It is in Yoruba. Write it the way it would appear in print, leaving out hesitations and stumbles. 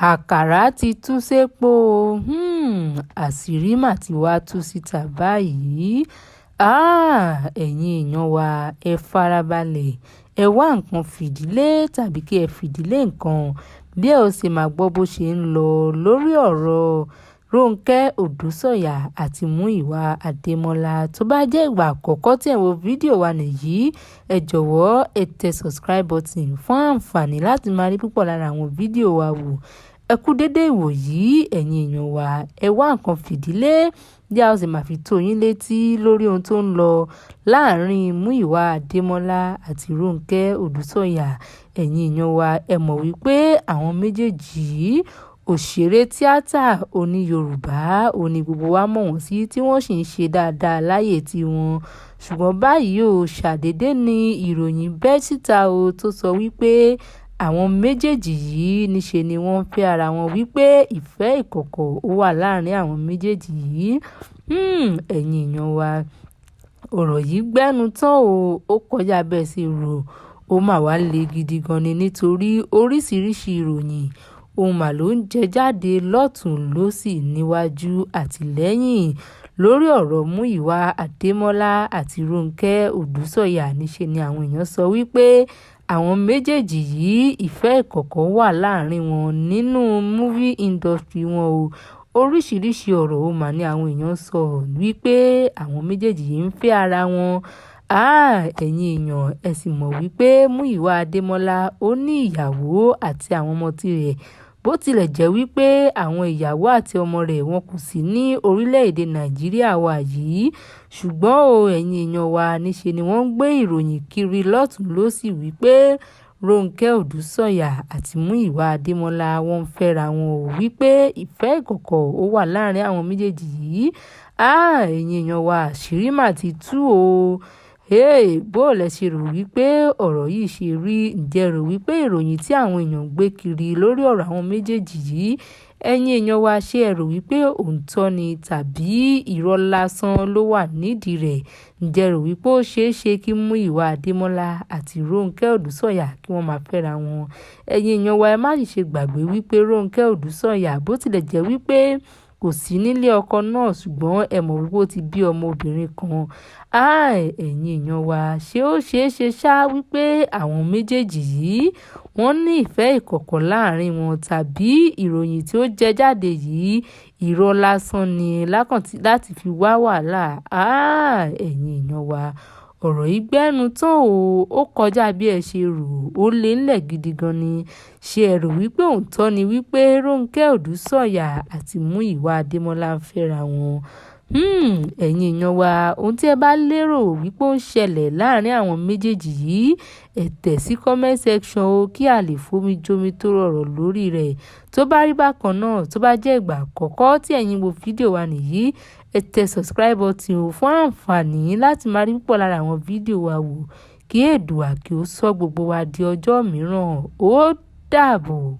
Àkàrà tí tú sẹ́pọ̀, àṣírí mà tí wàá tú síta báyìí. Ẹ̀yin èèyàn wa, ẹ farabalẹ̀, ẹ wá nǹkan fìdí lé tàbí kí ẹ fìdí lé nǹkan bí ẹ ó ṣe máa gbọ́ bó ṣe ń lọ lórí ọ̀rọ̀ Rónkẹ́ Odùsànyà àti Múyìwá Adémọ́lá. Tó bá jẹ́ ìgbà àkọ́kọ́ tí ẹ̀ ń wo fídíò wa nìyí, ẹ jọ̀wọ́, ẹ tẹ subscribe button fún àǹfààní láti máa rí púpọ̀ lára àwọn fídíò wa wò. Ẹ kú dédé ìwòyí, ẹ̀yin èèyàn wa. Ẹ wá nǹkan fìdí lé bí a ó sì máa fi tó yín létí lórí ohun tó ń lọ láàrin Múyìwá Adémọ́lá àti Rónkẹ́ Odùsànyà. Ẹ̀yin èèyàn wa, ẹ mọ̀ wípé àwọn méjèèjì yìí, òṣèré tíátà oní Yorùbá òní gbogbo wa mọ̀ wọ́n sí, tí wọ́n sì ń ṣe dáadáa láyè tiwọn. Ṣùgbọ́n báyìí ó ṣàdédé ní ìròyìn bẹ́ síta o, tó sọ wípé àwọn méjèèjì yìí, níṣe ni wọ́n ń fẹ́ ara wọn, wípé ìfẹ́ ìkọ̀kọ̀ ó wà láàrin àwọn méjèèjì yìí. Ẹ̀yin èèyàn wa, ọ̀rọ̀ yìí gbẹ́nu tán o, ó kọjá bẹ́ẹ̀ sì rò ó mà wá le gidi gan ni, nítorí oríṣiríṣi ìròyìn ohun mà ló ń jẹ jáde lọ́tùn lósì, níwájú àti lẹ́yìn, lórí ọ̀rọ̀ Múyìwá Adémọ́lá àti Rónkẹ́ Odùsànyà. Níṣẹ́ ni àwọn èèyàn sọ wípé àwọn méjèèjì yìí, ìfẹ́ ìkọ̀kọ̀ wà láàrin wọn nínú movie industry wọn o. Oríṣiríṣi ọ̀rọ̀ ó mà ní àwọn èèyàn sọ wípé àwọn méjèèjì yìí ń fẹ́ ara wọn. Ẹ̀yin èèyàn, ẹ sì mọ̀ wípé Múyìwá Adémọ́lá ó ní ìyàwó àti àwọn ọmọ tirẹ̀, bó tilẹ̀ jẹ́ wípé àwọn ìyàwó àti ọmọ rẹ̀, wọn kò sí ní orílẹ̀-èdè Nàìjíríà wa yìí. Ṣùgbọ́n o, ẹ̀yin èèyàn wa, níṣe ni wọ́n ń gbé ìròyìn kiri lọ́tùn lósì wípé Rónkẹ́ Odùsànyà àti Múyìwá Adémọ́lá, wọ́n ń fẹ́ra wọn o, wípé ìfẹ́ ìkọ̀kọ̀ ó wà láàrin àwọn méjèèjì yìí. Ẹ̀yin èèyàn wa, àṣírí mà ti tú o. Hey, bó lẹ ṣe rò wípé ọ̀rọ̀ yìí ṣe rí? Ǹjẹ́ rò wípé ìròyìn tí àwọn èèyàn ń gbé kiri lórí ọ̀rọ̀ àwọn méjèèjì yìí, ẹ̀yin èèyàn wa, ṣé ẹ rò wípé òótọ́ ni tàbí irọ́ lásán ló wà nídìí rẹ̀? Ǹjẹ́ rò wípé ó ṣeé ṣe kí Múyìwá Adémọ́lá àti Rónkẹ́ Odùsànyà kí wọ́n máa fẹ́ra wọn? Ẹ̀yin èèyàn wa, ẹ má sì ṣe gbàgbé wípé Rónkẹ́ Odùsànyà, bó tilẹ̀ jẹ́ wípé kò sí nílé ọkọ náà, ṣùgbọ́n ẹ mọ̀ wípé ó ti bí ọmọbìnrin kan. Ẹ̀yin èèyàn wa, ṣé ó ṣeé ṣe ṣá wípé àwọn méjèèjì yìí, wọ́n ní ìfẹ́ ìkọ̀kọ̀ láàrin wọn, tàbí ìròyìn tí ó jẹ jáde yìí, irọ́ lásán ni láti fi wá wàhálà? Ẹ̀yin èèyàn wa, ọ̀rọ̀ yìí gbẹ́nu tán o, ó kọjá bí ẹ ṣe rò ó lé ńlẹ̀ gidi gan ni. Ṣé ẹ rò wípé òótọ́ ni wípé Rónkẹ́ Odùsànyà àti Múyìwá Adémọ́lá ń fẹ́ra wọn? Ẹ̀yin èèyàn wa, ohun tí ẹ bá lérò wípé ó ń ṣẹlẹ̀ láàrin àwọn méjèèjì yìí, ẹ tẹ̀ sí comment section o, kí a lè fomi jomi tó rọrọ̀ lórí rẹ̀. Tó bá rí bákan náà, tó bá jẹ́ ìgbà àkọ́kọ́ tí ẹ̀yin wo fídíò wa nìyí, ẹ tẹ subscribe button o fún àǹfààní láti máa rí púpọ̀ lára àwọn fídíò wa wò. Kí Èdùà kí ó sọ gbogbo wa di ọjọ́ mìíràn. Ó dàbọ̀.